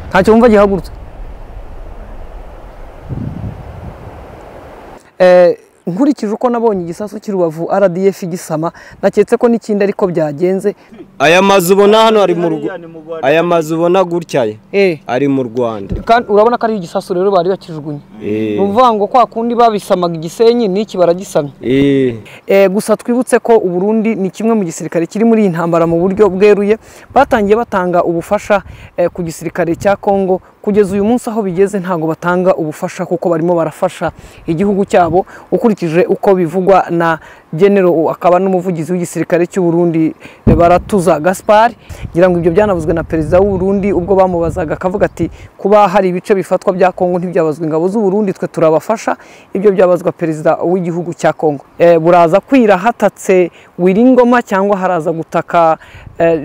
Ntacyo wumva gihagurutse. Nkurikije uko nabonye igisasu cy'Urubavu RDF gisama, naketse ko n'ikindi ariko byagenze. Aya mazu ubona hano ari mu rugo, aya mazu ubona gutya ari mu Rwanda. Kandi urabona ko ari igisasu rero bari bakijugunye. Ni ukuvuga ngo kwa kundi babisamaga igisenyi n'iki baragisamye. Gusa twibutse ko Uburundi ni kimwe mu gisirikare kiri muri iyi ntambara mu buryo bweruye. Batangiye batanga ubufasha ku gisirikare cya Kongo. Kugeza uyu munsi aho bigeze ntago batanga ubufasha kuko barimo barafasha igihugu cyabo, ukurikije uko bivugwa na General akaba n'umuvugizi w'igisirikare cy'u Burundi Baratuza Gaspard. Ngira ngo ibyo byanavuzwe na perezida w'u Burundi ubwo bamubazaga akavuga ati kuba hari ibice bifatwa bya Kongo ntibyabazwa ingabo z'u Burundi, twe turabafasha. Ibyo byabazwa perezida w'igihugu cya Kongo. Buraza kwira hatatse Wiringoma cyangwa haraza gutaka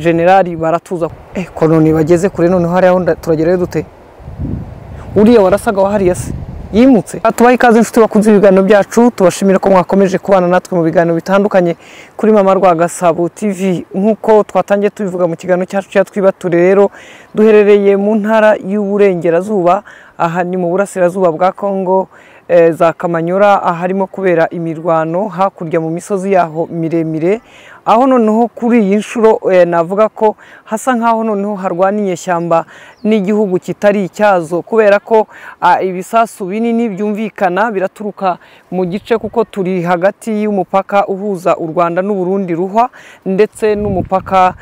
General Baratuza. Koloni bageze kure noneho hari aho turagerayo dute? Uriya warasaga wahariye se yimutse. Tubaha ikaze inshuti bakunze ibiganiro byacu, tubashimira ko mwakomeje kubana natwe mu biganiro bitandukanye kuri Mama Rwagasabo TV. Nkuko twatangiye tubivuga mu kiganiro cyacu cya Twibature, rero duherereye mu ntara y'Uburengerazuba, aha ni mu burasirazuba bwa Kongo, za Kamanyora, aharimo kubera imirwano hakurya mu misozi yaho miremire, aho noneho kuri iyi nshuro navuga ko hasa nkaho noneho harwana inyeshyamba n'igihugu kitari icyazo, kubera ko ibisasu binini byumvikana biraturuka mu gice, kuko turi hagati y'umupaka uhuza u Rwanda n'u Burundi Ruhwa, ndetse n'umupaka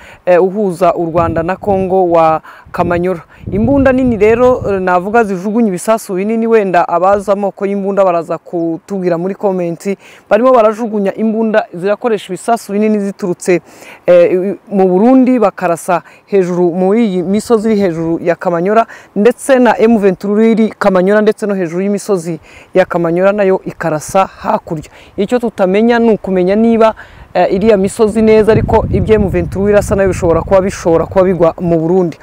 uhuza u Rwanda na Kongo wa Kamanyora. Imbunda nini rero navuga zijugunya ibisasu binini, wenda abaza amoko y'imbunda baraza kutubwira muri comment, barimo barajugunya imbunda zirakoresha ibisasu binini ziturutse mu Burundi, bakarasa hejuru muri iyi misozi iri hejuru ya Kamanyora, ndetse na M23 iri Kamanyora, ndetse no hejuru y'imisozi ya Kamanyora nayo ikarasa hakurya. Icyo tutamenya ni ukumenya niba iriya misozi neza, ariko ibyo M23 irasa nayo bishobora kuba bigwa mu Burundi.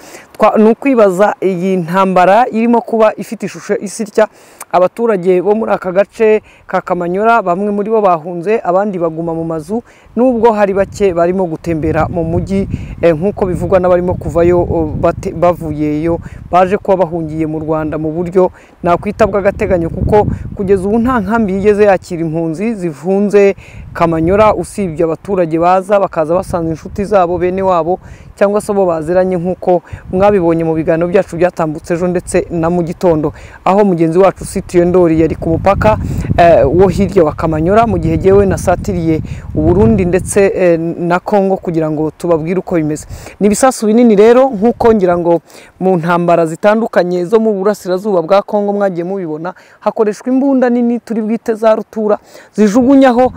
Ni ukwibaza iyi ntambara irimo kuba ifite ishusho isitya. Abaturage bo muri aka gace ka Kamanyora bamwe muri bo bahunze, abandi baguma mu mazu, nubwo hari bake barimo gutembera mu mujyi, nkuko bivugwa n'abarimo kuvayo bavuyeyo baje kuba bahungiye mu Rwanda mu buryo nakwita bw'agateganyo, kuko kugeza ubu nta nkambi yigeze yakira impunzi zivunze Kamanyora, usibye abaturage baza bakaza basanze inshuti zabo, bene wabo cyangwa se bo baziranye, nkuko mwabibonye mu biganiro byacu byatambutse ejo ndetse na mu gitondo, aho mugenzi wacu Sitiyondori yari ku mupaka wo hirya wa Kamanyora, mu gihe jewe nasatiriye Uburundi ndetse na Kongo kugira ngo tubabwire uko bimeze. Ni ibisasu binini rero nkuko ngira ngo mu ntambara zitandukanye zo mu burasirazuba bwa Kongo mwagiye mubibona, hakoreshwa imbunda nini turi bwite za rutura zijugunyaho,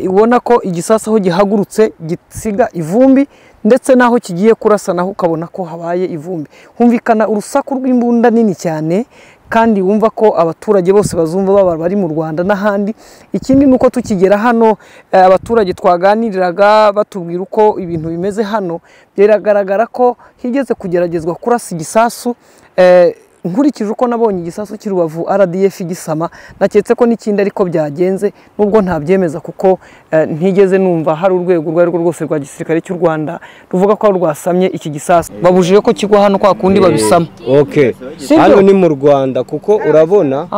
ubona ko igisasu aho gihagurutse gisiga ivumbi, ndetse naho kigiye kurasa naho ukabona ko habaye ivumbi. Humvikana urusaku rw'imbunda nini cyane, kandi wumva ko abaturage bose bazumva baba bari mu Rwanda n'ahandi. Ikindi nuko tukigera hano abaturage twaganiriraga batubwira uko ibintu bimeze hano, biragaragara ko higeze kugeragezwa kurasa igisasu. Nkurikije uko nabonye igisasu cy'Urubavu RDF gisama, naketse ko n'ikindi ariko byagenze, nubwo ntabyemeza kuko ntigeze numva hari urwego urwo arirwo rwose rwa gisirikare cy'u Rwanda ruvuga ko rwasamye iki gisasu. Babujije ko kigwa hano kwa kundi babisama. Okay, hano ni mu Rwanda kuko urabona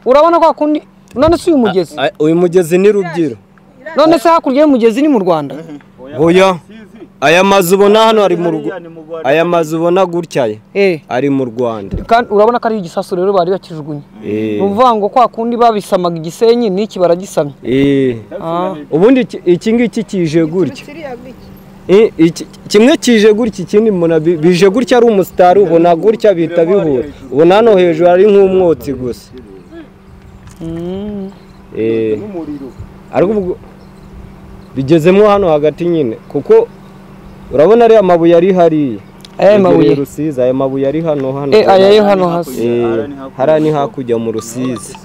urabona kwa kundi. None se uyu mugezi, uyu mugezi ni Rubyiro. None se hakurya y'umugezi ni mu Rwanda? Oya, aya mazu ubona hano ari mu rugo, aya mazu ubona gutya ari mu Rwanda. Kandi urabona ko ari igisasu rero bari bakijugunye. Ni ukuvuga ngo kwa kundi babisamaga igisenyi n'iki baragisamye. Ubundi iki ngiki kije gutya, kimwe kije gutya, ikindi mbona bije gutya ari umusitari, ubona gutya bita bihura, ubona hano hejuru ari nk'umwotsi gusa. Ariko bigezemo hano hagati nyine, kuko urabona ari amabuye ari hariya. Aya mabuye Rusizi, aya mabuye ari hano hano. Aya yo hano hasi. Hariya ni hakurya mu Rusizi.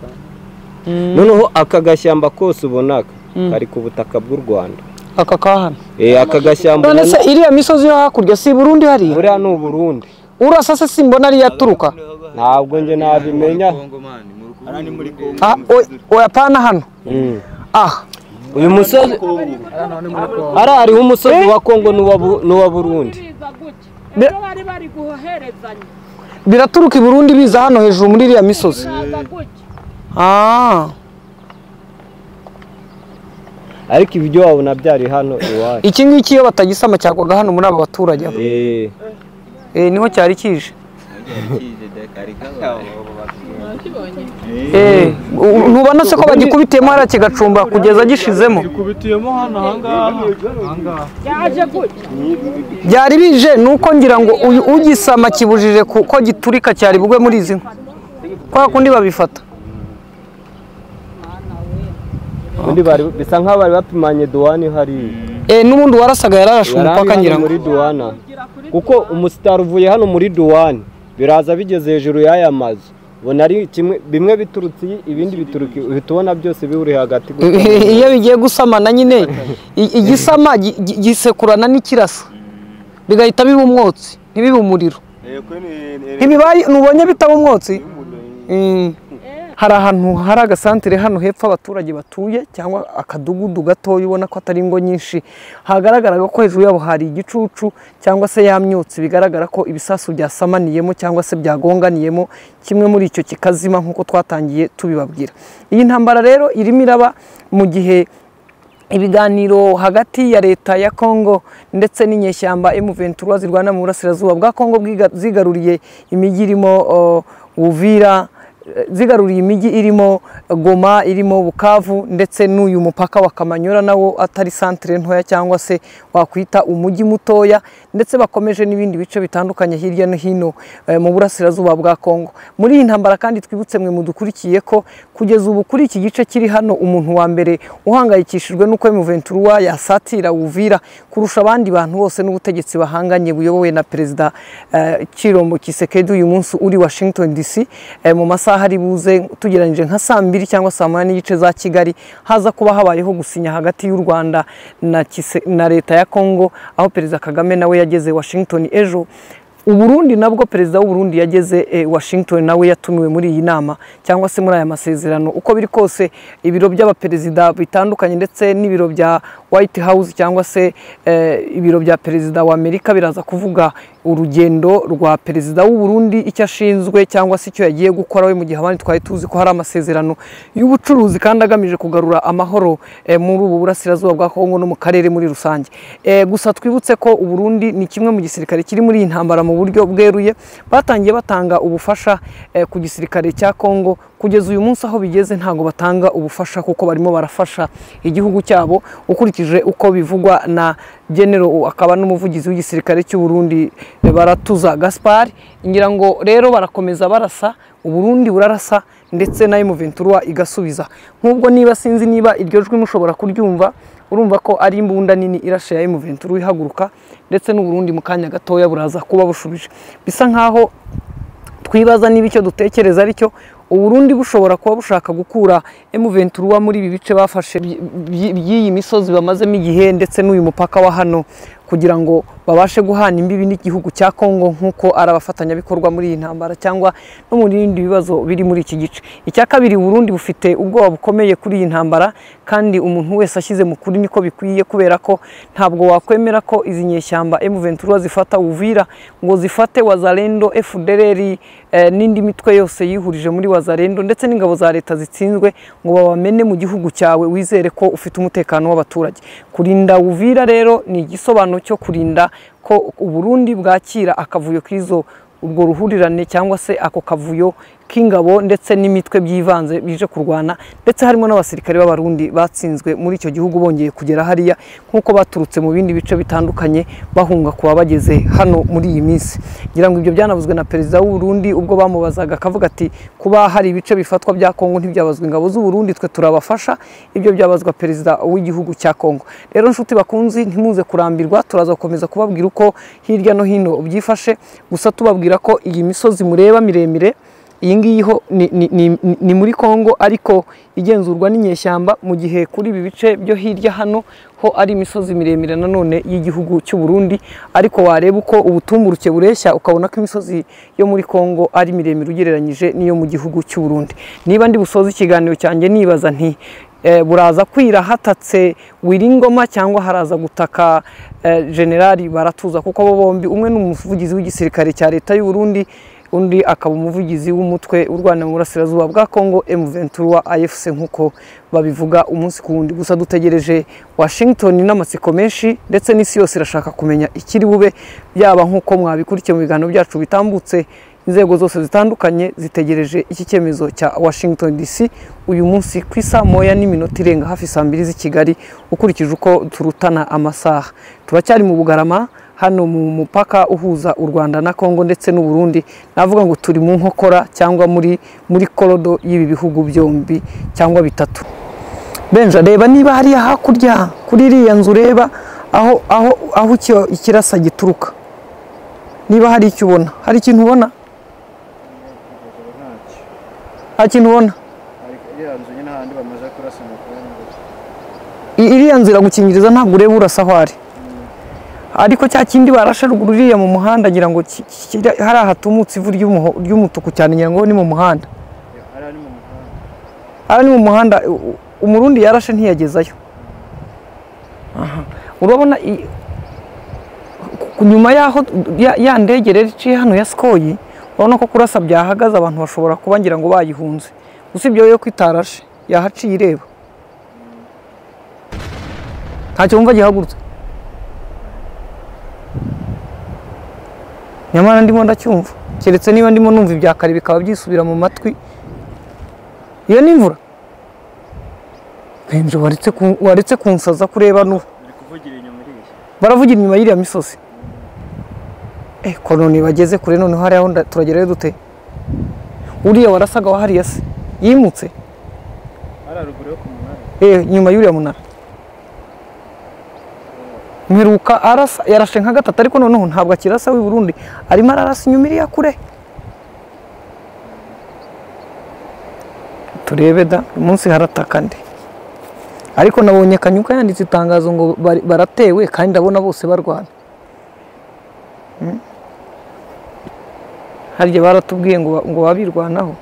Noneho aka gashyamba kose ubonaka kari ku butaka bw'u Rwanda. Aka ka hano. Aka gashyamba. None se iriya misozi yo hakurya si Burundi hariya? Buriya ni Uburundi. Urasa se simbona ari yaturuka? Ntabwo nje nabimenya. Oya pana hano. Uyu musozi ara hariho umusozi wa Kongo n'uwa Burundi. Bari bari guherezanya. Biraturuka i Burundi biza hano hejuru muri iriya misozi. Ariko ibyo wabona byari hano iwacu. Iki ngiki iyo batagisama cyagwaga hano muri aba baturage. Niho cyari kije. Ntubona se ko bagikubitiyemo hariya kigacumba kugeza gishizemo? Gikubitiyemo hano ahangaha. Byari bije nuko ngira ngo ugisama kibujije ko giturika cyari bugwe muri izi nka. Kwa kundi babifata. Ubundi bari bisa nkaho bari bapimanye duwani hariya. N'ubundi warasaga yararashe umupaka ngira ngo muri duwana. Kuko umusitari uvuye hano muri duwani biraza bigeze hejuru y'aya mazu. Ubona ari kimwe bimwe biturutse ibindi bituruka uhita ubona byose bihuriye hagati. Iyo bigiye gusamana nyine igisama gisekurana n'ikirasa bigahita biba umwotsi ntibibe umuriro. Ntibibaye nubonye bitaba umwotsi. Hari ahantu hari agasantere hano hepfo abaturage batuye cyangwa akadugudu gatoya ubona ko atari ingo nyinshi, hagaragaraga ko hejuru yabo hari igicucu cyangwa se yamyotsi, bigaragara ko ibisasu byasamaniyemo cyangwa se byagonganiyemo kimwe muri icyo kikazima nk'uko twatangiye tubibabwira. Iyi ntambara rero irimo iraba mu gihe ibiganiro hagati ya leta ya Kongo ndetse n'inyeshyamba M23 zirwana mu burasirazuba bwa Kongo zigaruriye imijyi irimo Uvira, zigaruriye imijyi irimo Goma, irimo Bukavu ndetse n'uyu mupaka wa Kamanyura nawo atari centre ntoya cyangwa se wakwita umujyi mutoya, ndetse bakomeje n'ibindi bice bitandukanye hirya no hino mu burasirazuba bwa Kongo. Muri iyi ntambara kandi twibutse mwe mudukurikiye ko kugeza ubu kuri iki gice kiri hano umuntu wa mbere uhangayikishijwe nuko M23 yasatira Uvira kurusha abandi bantu bose n'ubutegetsi bahanganye buyobowe na Perezida Chilombo Tshisekedi uyu munsi uri Washington DC mu masaha hari buze tugeranyije nka saa 2 cyangwa saa 8:30 za Kigali haza kuba habayeho gusinya hagati y'u Rwanda na leta ya Kongo, aho Perezida Kagame nawe yageze Washington ejo. Uburundi nabwo Perezida w'u Burundi yageze Washington nawe yatumiwe muri iyi nama cyangwa se muri aya masezerano. Uko biri kose ibiro by'abaperezida bitandukanye ndetse n'ibiro bya White House cyangwa se ibiro bya Perezida wa Amerika biraza kuvuga urugendo rwa Perezida w'u Burundi icyo ashinzwe cyangwa se icyo yagiye gukora we, mu gihe abandi twari tuzi ko hari amasezerano y'ubucuruzi kandi agamije kugarura amahoro muri ubu burasirazuba bwa Kongo no mu karere muri rusange. Gusa twibutse ko u Burundi ni kimwe mu gisirikare kiri muri iyi ntambara mu buryo bweruye, batangiye batanga ubufasha ku gisirikare cya Kongo. Kugeza uyu munsi aho bigeze ntago batanga ubufasha kuko barimo barafasha igihugu cyabo ukurikije uko bivugwa na General akaba n'umuvugizi w'igisirikare cy'u Burundi Baratuza Gaspard. Ngira ngo rero barakomeza barasa, u Burundi burarasa ndetse na M23 igasubiza. Nk'ubwo niba sinzi niba iryo jwi mushobora kuryumva, urumva ko ari imbunda nini irashe ya M23 ihaguruka ndetse n'u Burundi mu kanya gatoya buraza kuba bushubije. Bisa nkaho twibaza niba icyo dutekereza aricyo Uburundi bushobora kuba bushaka gukura M23 muri ibi bice bafashe by'iyi misozi bamazemo igihe ndetse n'uyu mupaka wa hano kugira ngo babashe guhana imbibi n'igihugu cya Kongo nk'uko ari abafatanyabikorwa muri iyi ntambara cyangwa no mu bindi bibazo biri muri iki gice. Icya kabiri, Burundi bufite ubwoba bukomeye kuri iyi ntambara kandi umuntu wese ashyize mu kuri niko bikwiye, kubera ko ntabwo wakwemera ko izi nyeshyamba M23 zifata Uvira ngo zifate Wazalendo, FDLR n'indi mitwe yose yihurije muri Wazalendo ndetse n'ingabo za leta zitsinzwe ngo babamene mu gihugu cyawe wizere ko ufite umutekano w'abaturage. Kurinda Uvira rero ni igisobanuro cyo kurinda ko Uburundi bwakira akavuyo kizo ubwo ruhurirane cyangwa se ako kavuyo k'ingabo ndetse n'imitwe byivanze bije kurwana, ndetse harimo n'abasirikare b'Abarundi batsinzwe muri icyo gihugu bongeye kugera hariya nk'uko baturutse mu bindi bice bitandukanye bahunga kuba bageze hano muri iyi minsi. Ngira ngo ibyo byanavuzwe na Perezida w'u Burundi ubwo bamubazaga akavuga ati kuba hari ibice bifatwa bya Kongo ntibyabazwa ingabo z'u Burundi, twe turabafasha, ibyo byabazwa Perezida w'igihugu cya Kongo. Rero nshuti bakunzi, ntimuze kurambirwa, turaza gukomeza kubabwira uko hirya no hino byifashe, gusa tubabwira ko iyi misozi mureba miremire iyi ngiyi ho ni muri Kongo ariko igenzurwa n'inyeshyamba, mu gihe kuri ibi bice byo hirya hano ho ari imisozi miremire nanone y'igihugu cy'u Burundi, ariko wareba uko ubutumburuke bureshya ukabona ko imisozi yo muri Kongo ari miremire ugereranyije n'iyo mu gihugu cy'u Burundi. Niba ndi busoze ikiganiro cyanjye nibaza nti buraza kwira hatatse Wiringoma cyangwa haraza gutaka Generali Baratuza, kuko bo bombi umwe n'umuvugizi w'igisirikare cya leta y'u Burundi undi akaba umuvugizi w'umutwe urwana mu burasirazuba bwa Congo M23 AFC nkuko babivuga umunsi ku wundi. Gusa dutegereje Washington n'amatsiko menshi, ndetse n'isi yose irashaka kumenya ikiri bube, byaba nkuko mwabikurikiye mu biganiro byacu bitambutse. Inzego zose zitandukanye zitegereje iki cyemezo cya Washington DC uyu munsi ku isaa 1 n'iminota irenga hafi saa 2 z'i Kigali, ukurikije uko turutana amasaha. Turacyari mu Bugarama hano mu mupaka uhuza u Rwanda na Congo ndetse n'u Burundi. Navuga ngo turi mu nkokora cyangwa muri korodo y'ibi bihugu byombi cyangwa bitatu. Benja, reba niba hariya hakurya kuri iriya nzu, reba aho aho aho ikirasa gituruka, niba hari icyo ubona. Hari ikintu ubona? Nta kintu ubona? Iriya nzu iragukingiriza, ntabwo ureba urasa aho ari. Ariko cya kindi barashe ruguru iriya mu muhanda, ngira ngo hari ahatumutse ivu ry'umutuku cyane, ngira ngo ni mu muhanda. Hariya ni mu muhanda, Umurundi yarashe ntiyagezayo. Aha, urabona nyuma yaho ya ndege rero iciye hano ya Skoyi, urabona ko kurasa byahagaze, abantu bashobora kuba ngira ngo bayihunze. Usibye yo kwitarashe yahaciye ireba, ntacyo wumva gihagurutse. Nyamara ndimo ndacyumva, keretse niba ndimo numva ibya kare bikaba byisubira mu matwi. Iyo ni imvura. Benje, waretse kunsaza kureba n'ubu. Baravugira inyuma y'iriya misozi. Ko none bageze kure, noneho hariya aho turagerayo dute? Uriya warasaga wa hariya se yimutse? Nyuma y'uriya munara. Mperuka arasa, yarashe nka gatatu, ariko noneho ntabwo akirasa w'i Burundi, arimo ararasa inyuma iriya kure. Turebe da, umunsi harataka nde. Ariko nabonye Kanyuka yanditse itangazo ngo baratewe, kandi ndabona bose barwana. Harya baratubwiye ngo babirwanaho.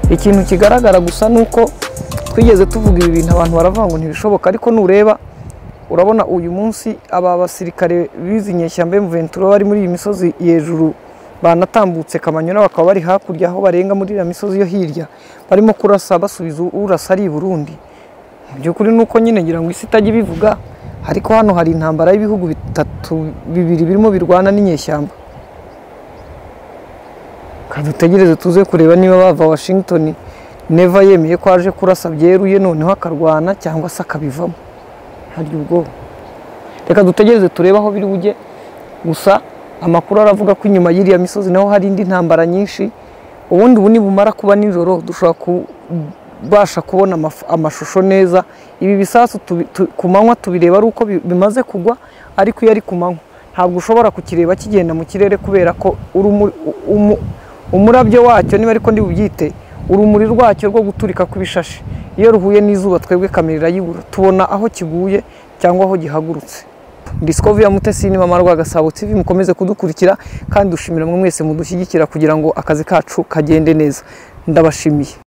Ikintu kigaragara gusa nuko twigeze tuvuga ibi bintu abantu baravuga ngo ntibishoboka, ariko nureba urabona uyu munsi aba basirikare bizi inyeshyamba M23 bari muri iyi misozi hejuru, banatambutse Kamanyura bakaba bari hakurya aho barenga muri iriya misozi yo hirya, barimo kurasa basubiza urasa ari i Burundi. Mu by'ukuri nuko nyine ngira ngo isi itajya ibivuga, ariko hano hari intambara y'ibihugu bitatu, bibiri birimo birwana n'inyeshyamba. Kadutegereze tuze kureba niba bava Washington Neva yemeye ko aje kurasa byeruye noneho akarwana cyangwa se akabivamo. Hari ubwoba. Reka dutegereze turebe aho biri bujye. Gusa amakuru aravuga ko inyuma y'iriya misozi naho hari indi ntambara nyinshi. Ubundi ubu nibumara kuba nijoro dushobora kubasha kubona amashusho neza. Ibi bisasu ku manywa tubireba ari uko bimaze kugwa, ariko iyo ari ku manywa ntabwo ushobora kukireba kigenda mu kirere, kubera ko umurabyo wacyo, niba ariko ndi bubyite, urumuri rwacyo rwo guturika kw'ibishashi, iyo ruhuye n'izuba twebwe kamera irayibura, tubona aho kiguye cyangwa aho gihagurutse. Discovery Mutesi ni Mama Rwagasabo TV, mukomeze kudukurikira kandi dushimira mwe mwese mudushyigikira kugira ngo akazi kacu kagende neza. Ndabashimiye.